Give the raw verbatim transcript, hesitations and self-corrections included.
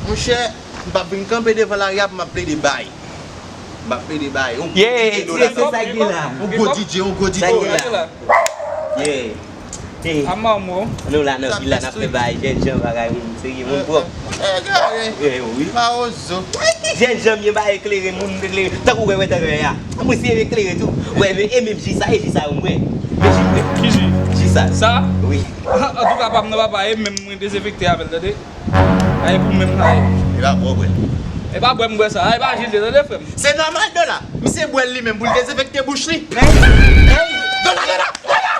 Monchè, m p ap vin kanpe devan lari a pou m ap plede bay. M p ap plede bay. On gwo Yeah, D J Dola se sa ki la. On gwo D J, on gwo Sa ki D J. la. Yeah. Hey. Amamo. Nou la nan vila n ap fè bay jèn jan bagay moun serye moun pwòp. Eh, gade. Eh, wi. Mawozo. Jèn jan m ye bay eklere moun eklere. Tankou wè wè tankou wè a. Mwen se eklere tou. Wè men e menm ji sa e ji sa yo mwen. Men ji mwen. Ki ji? Ji sa. Sa? Wi. Antouka pa m nan papa e menm mwen dezenfekte avè l tande. Ay pou menm la ye. E pa bwè bwè. E pa bwè m bwè sa. Ay pa jil tande frè m. Se nòmal Dola. Misye bwè l li menm pou l dezenfekte bouch li. Hey. Dola, Dola, Dola.